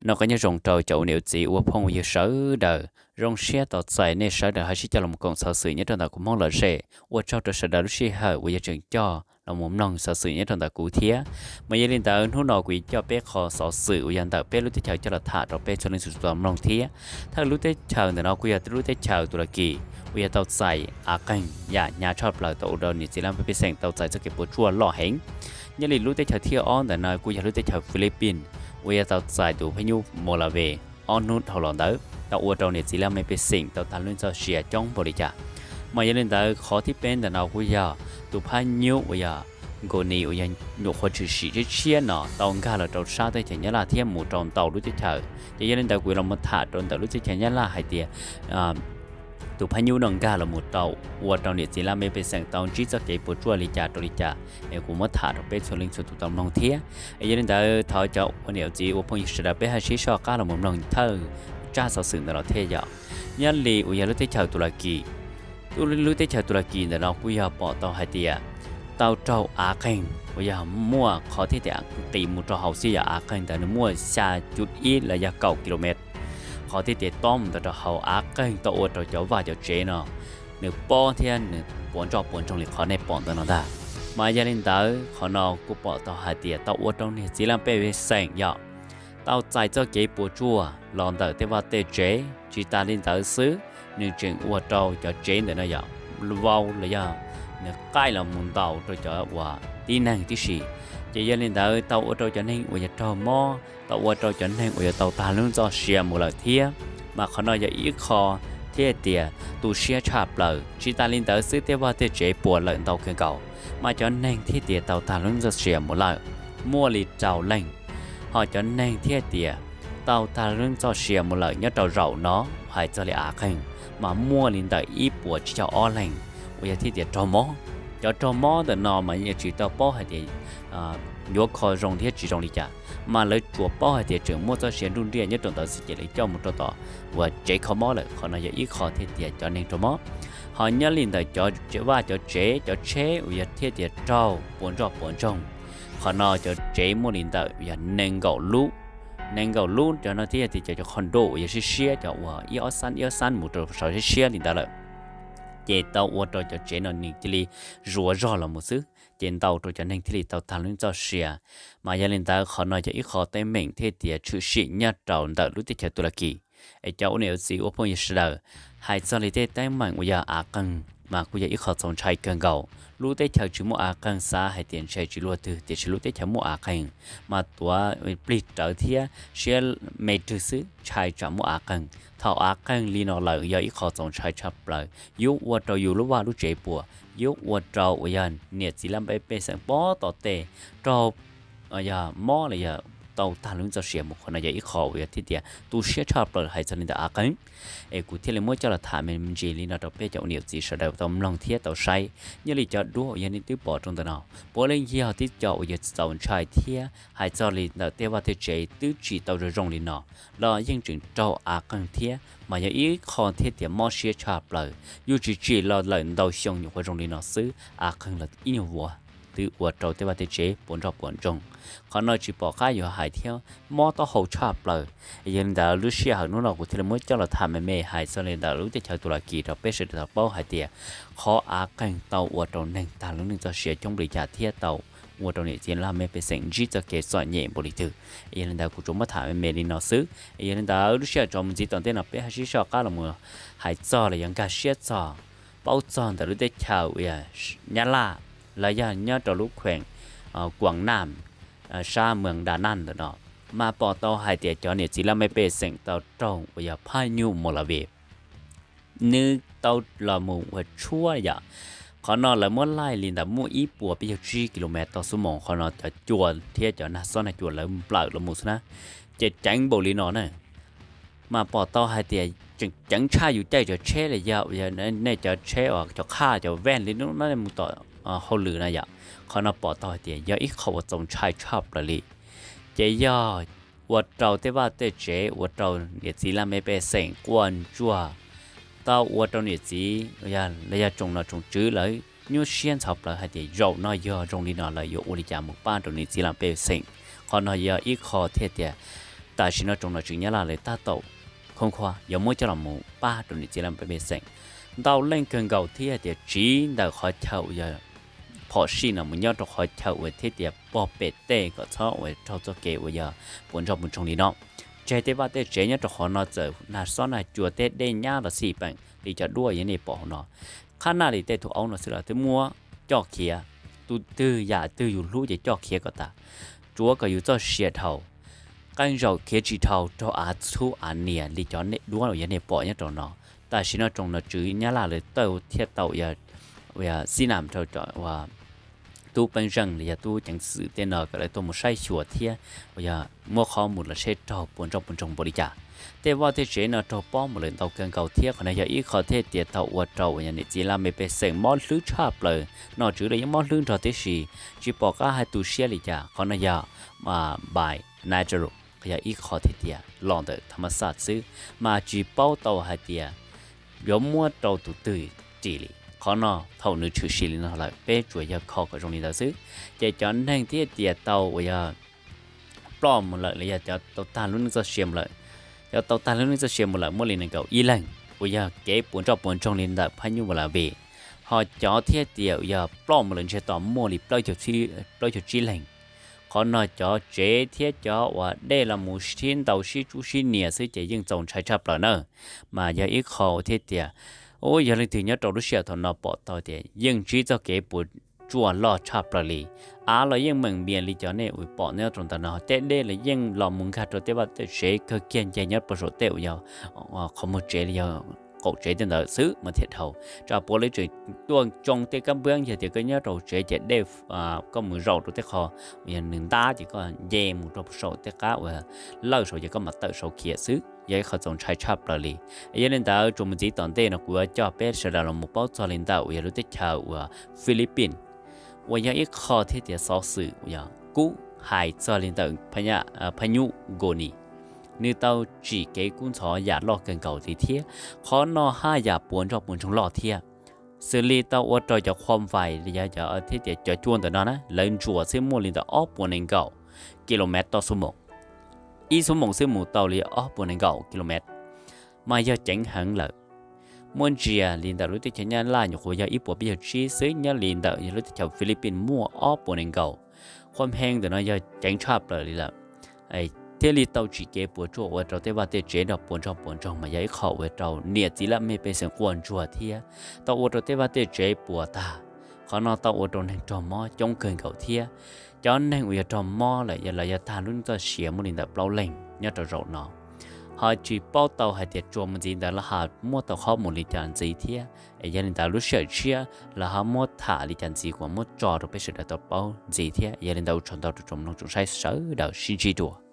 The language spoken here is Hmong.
Noj qab nyob zoo rau cov ua niam ua txiv ua phooj ua ywg sawv daws, zoo siab tau txais nej sawv daws ho sib coj los koom xov xwm nyob rau ntawm kuv Hmoob Lom Zem. Ua tsaug rau sawv daws lub sij hawm uas yog tseem coj los mus mloog xov xwm nyob rau ntawm kuv thiab. Mas yog li ntawd hnub no kuv yuav coj peb qho xov xwm uas yog ntawm peb lub teb chaws coj los tham rau peb txhua leej txhua tus tau mloog thiab. Thawj lub teb chaws ntawm no kuj yog lub teb chaws Tus Las Kis uas yog tau txais av qeeg yam hnyav tshaj plaws tau ua rau niam txiv laj mej pej xeem tau txais txoj kev puas tsuaj loj heev. Nyob li lub teb chaws thib ob ntawm no kuj yog lub teb chaws Philippines uas yog tau txais tus phab nyub Malawi ob hnub dhau los ntawd tau ua rau niam txiv laj mej pej xeem tau tag lub neej txoj sia coob npaum li cas. Mas yog li ntawd qhov thib peb ntawm no kuj yog tus phab nyub uas yog Nkauj Nis uas yog nyuam qhuav tshwm sim tshiab tshiab no tau nkag los rau sab teb chaws Nyab Laj thiab mus rau ntau lub teb chaws. Ces yog li ntawd kuv yuav los mus tham rau ntawm lub teb chaws Nyab Laj hais tias tus phab nyub no nkag los mus rau ua rau niam txiv laj mej pej xeem tau ntsib txoj kev puas tsuaj li cas rau li cas, es kuv muab tham rau peb txhua leej txhua tus tau mloog thiab. Es yog li ntawd thov cov ua niam ua txiv ua phooj ywg sawv daws peb ho sib soj qab los mus mloog thawj tsab xov xwm ntawm no thiab yom. Nyob li uas yog lub teb chaws Tus Las Kis, lub teb chaws Tus Las Kis ntawm no kuj yog pom tau hais tias tau raug av qeeg uas yog muaj qhov thiaj tias qis mus rau hauv xwb yog av qeeg ntawd nws muaj xya cum ib los yog kaum kilomev. Qhov thiaj tias tob mus ntawd rau hauv av qeeg tau ua rau cov vaj cov tsev no nws pob thiab nws puas nroj puas ntsoog li qhov nej pom ntawm no ntag. Mas yog li ntawd qhov no kuj pom tau hais tias tau ua rau niam txiv laj mej pej xeem yom tau txais txoj kev puas tsuaj los ntawm tej vaj tej tsev. Tsis tas li ntawd xwb, nws tseem ua rau cov tsev ntawm no yog vau los yog nws qaij los mus ntaus rau cov uas tib neeg tib si. Ces yog li ntawd tau ua rau cov neeg uas yog raug mob, tau ua rau cov neeg uas yog tau tag lub neej txoj sia mus lawm thiab. Mas qhov no yog ib qho thiaj tias tu siab tshaj plaws. Tsis tas li ntawd xwb, tej vaj tej tsev puas lawm ntau kawg nkaus, mas cov neeg thiaj tias tau tag lub neej txoj sia mus lawm muaj li rau leej. Ho cov neeg thiaj tias tau tag lub neej txoj sia mus lawm nyob rau zaum no hais txog li av qeeg mas muaj li ntawm ib puas tsib caug ob leeg uas yog thiaj tias raug mob. Cov raug mob ntawm no mas yeej tsis tau paub hais tias yuav kho zoo thiab tsis zoo li cas, mas lawv tsuas paub hais tias tseem muaj txoj sia nruj nriaj nyob rau ntawd xwb ces lawv coj mus rau tom uas tsev kho mob lawm. Qhov no yog ib qho thiaj tias cov neeg raug mob. Ho nyob li ntawm cov vaj cov tsev cov tsheb uas yog thiaj tias raug puas nroj puas ntsoog, qhov no cov tsev muaj li ntawm yog nees nkaum lub, nees nkaum lub cov no thiaj tias cov cov qhov nruj uas yog siab siab cov uas ib ob xab ib ob xab mus rau saud siab siab li ntawd lawm. Ces tau ua rau cov tsev no nws cia li zuav zog los mus xwb, ces ntau rau cov neeg thiaj li tau tag lub neej txoj sia. Mas yog li ntawd qhov no yog ib qho teeb meem thiaj tias tshwm sim nyob rau ntawm lub teb chaws Tus Las Kis. Es cov ua niam ua txiv ua phooj ywg sawv daws, hais txog li tej teeb meem uas yog av qeeg mas kuj yog ib qho txaus ntshai kawg nkaus. Lub teb chaws tsis muaj av qeeg xav hais tias ntshe tsis luaj twg, tiam sis lub teb chaws muaj av qeeg mas tuav plig rawv thiab siab me rwg xwb ntshai tsam muaj av qeeg. Thaum av qeeg li no lawm yog ib qho txaus ntshai tshaj plaws, yuav ua rau yus lub vaj lub tsev puas, yuav ua rau uas yog niam txiv laj mej pej xeem pob tom tej raug yog mob los yog tau tag lub neej txoj sia mus. Qhov no yog ib qho uas yog thiaj tias tu siab tshaj plaws hais txog li ntawm av qeeg. Es kuv thiaj li muab coj los tham me ntsis li no rau peb cov ua niam txiv sawv daws tau mloog thiab tau saib. Nyob li cov duab uas yog nej twb pom rau ntawm no, puav leej yog tib co uas yog txaus ntshai thiab hais txog li ntawm tej vaj tej tsev twb tsis tau zoo zoo li no los yeej tseem raug av qeeg thiab, mas yog ib qho thiaj tias mob siab tshaj plaws. Yus tsis tsim los lawm ntau xyoo nyuam qhuav zoo li no xwb, av qeeg los ib nyuag vuas twb ua rau tej vaj tej tsev puas nroj puas ntsoog. Qhov no tsis pom qab yuav hais thiab mob taub hau tshaj plaws. Yog li ntawd lub sij hawm hnub no kuv thiaj li muab coj los tham me me hais txog li ntawm lub teb chaws Tus Las Kis rau peb sawv daws tau paub hais tias qhov av qeeg tau ua rau neeg tag lub neej txoj sia coob npaum li cas thiab tau ua rau niam txiv laj mej pej xeem ntsib txoj kev txom nyem npaum li twg. Yog li ntawd kuv tsuas muab tham me me li no xwb. Yog li ntawd lub sij hawm tso mus ntxiv tom ntej no peb ho sib soj qab los mus hais txog los yog nkag siab txog, paub txog ntawm lub teb chaws uas yog Nyab Laj, los yog nyob rau lub khueem Kuam Nam, sab Mees Da Naj ntawm no, mas pom tau hais tias cov niam txiv laj mej pej xeem tau raug uas yog phaj nyuj Malawi, nws tau los mus ua tshuab yom. Qhov no lawv muab laij li ntawd muaj ib puas peb caug tsib kilomev tau xuab moos, qhov no cov cua thiab cov nag xob nag cua lawv nplawm los mus xwb na, ces ceev npaum li no na. Mas pom tau hais tias tseem ceev tshaj yus caij cov tsheb los yog nej cov tsheb uas cov qhaj cov vaj li no nej mus tom hauj lwm na yom. Qhov no pom tau hais tias yog ib qho uas txaus ntshai tshaj plaws li. Ces yog ua rau tej vaj tej tsev, ua rau niam txiv laj mej pej xeem quaj ntsuag, tau ua rau niam txiv los yog tsoom nom tsoom tswv lawv nyuaj siab ntxhov plaws hais tias zaum no yog zoo li no lawm yuav ua li cas mus pab rau niam txiv laj mej pej xeem. Qhov no yog ib qho thiaj tias Tam sim no tsoom nom tswv Nyab Laj lawv tab tom khoob khuab yuav muab coj los mus pab rau niam txiv laj mej pej xeem ntau leej kawg nkaus thiab tias tsiv ntawm qhov chaw uas yog phom sij no mus nyob rau qhov chaw uas thiab tias pob pem tej kom txhob uas raug txoj kev uas yog puas ntsoj puas ntsoog li no. Tseg tej vaj tej tsev nyob rau qhov no txawm nag xob nag cua tej dej nyab los xij peem li cov duab yog nej pom hauv no. Qhab naj li tej tus aub no xwb los twb muab coj khiav, tus twg yam twg yus hlub ces coj khiav kom tas, tsuav kom yus txoj sia dhau, qee zaum khiav tsis dhau raug av txhub av nias li cov nej duab uas yog nej pom nyob rau no. Tam sim no tsoom nom tswv Nyab Laj lawv tawj thiaj tau uas xib nam rau tub peeb zeej los yog tub ceev xwm tej no kom lawv tuaj mus saib xyuas thiab uas yog muab qhov mus los seb raug puas ntsoj puas ntsoog npaum li cas. Tej vaj tej tsev no raug pob mus lawm ntau kawg nkaus thiab qhov no yog ib qho thiaj tias tau ua rau uas yog niam txiv laj mej pej xeem mob hlwb tshaj plaws, nom tswv los yeej mob hlwb nrog tib si, tsis pom qab hais tu siab li cas. Qhov no yog by natural, qhov yog ib qho thiaj tias los ntawm tham mas xaj xwb, mas tsis paub tau hais tias yuav muab rau tus twg ris li. Qhov no thaum nws tshwm sim li no lawm peb tsuas yog kho kom zoo li ntawd xwb. Ces cov neeg thiaj tias tau uas yog ploj mus lawm los yog cov tau tag lub neej txoj sia mus lawm, cov tau tag lub neej txoj sia mus lawm muaj li nees nkaum ib leeg uas yog kev puas ntsoj puas ntsoog li ntawm phab nyuj ua la vi. Ho cov thiaj tias uas yog ploj mus lawm ntsiag to muaj li plaub caug tsib leeg. Qhov no cov tsev thiab cov uas dej los mus sib ntaus sib tsub sib nias xwb ces yeej txaus ntshai tshaj plaws na. Mas yog ib qho thiaj tias, u, yog leej twg nyob rau lub sij hawm thaum no pom tau tias yeej ntsib txoj kev puas tsuaj loj tshaj plaws li. Av los yeej meem mias li cov nej uas pom nyob rau ntawm no, tej dej los yeej los mus nkag rau tej vaj tej tsev kawg kiag nce nyob puag saum tej uas yog qhov muag tsev los yog qaum tsev tej ntawd xwb mas thiaj dhau. Tsam puav leej tseem tuaj tsoo tej kab npuab, yog tias koj nyob rau tsev ces dej koj mus zaum rau tej qho uas yog nws ntab ces koj nce mus rau puag saum tej qab uas lawj saud ces koj mam tawm saud khiav xwb, yog ib qho txaus ntshai tshaj plaws li. Yog li ntawd tsuas mus ntxiv tom ntej no kuv yuav coj peb sawv daws los mus paub txog li ntawm uas yog lub teb chaws uas Philippines uas yog ib qho thiaj tias xov xwm uas yog kub hais txog li ntawm phab nyuj Goni, nws tau tsim kev kub ntxhov yam loj kawg nkaus li thiab. Qhov no haj yam puas ntsoj puas ntsoog loj thiab, xws li tau ua rau cov khua vais li yog cov thiab tias cov cua ntawm no na lawv ntsuas xwb muaj li ntawm ob puas nees nkaum kilomev toj xuab moos, ib xuab moos xwb mus tau li ob puas nees nkaum kilomev, mas yog ceev heev lawm. Muaj ntsia li ntawm lub teb chaws Nyab Laj nyuam qhuav yog ib puas peb caug tsib xwb, nyob li ntawm yog lub teb chaws Philippines muaj ob puas nees nkaum. Qhov heev ntawm no yog ceev tshaj plaws li lawm, thiaj li tau tsim kev puas tsuaj ua rau tej vaj tej tsev nrog puas ntsoj puas ntsoog mas yog ib qho ua rau niam txiv laj mej pej xeem quaj ntsuag thiab tau ua rau tej vaj tej tsev puas tag. Qhov no tau ua rau neeg raug mob coob kawg nkaus thiab. Cov neeg uas yog raug mob lawm los yog tag lub neej txoj sia muaj li ntawm plaub leeg nyob rau zaum no. Ho tsis paub tau hais tias tsuas mus ntxiv ntawd los ho muab tau qhov mus li cas ntxiv thiab, es yog li ntawd lub sij hawm tshiab los ho muab tham li cas ntxiv kuv muab tso rau peb sawv daws tau paub ntxiv thiab. Yog li ntawd ua tsaug ntau rau tsoom mloog tsoom saib sawv daws, sib ntsib dua.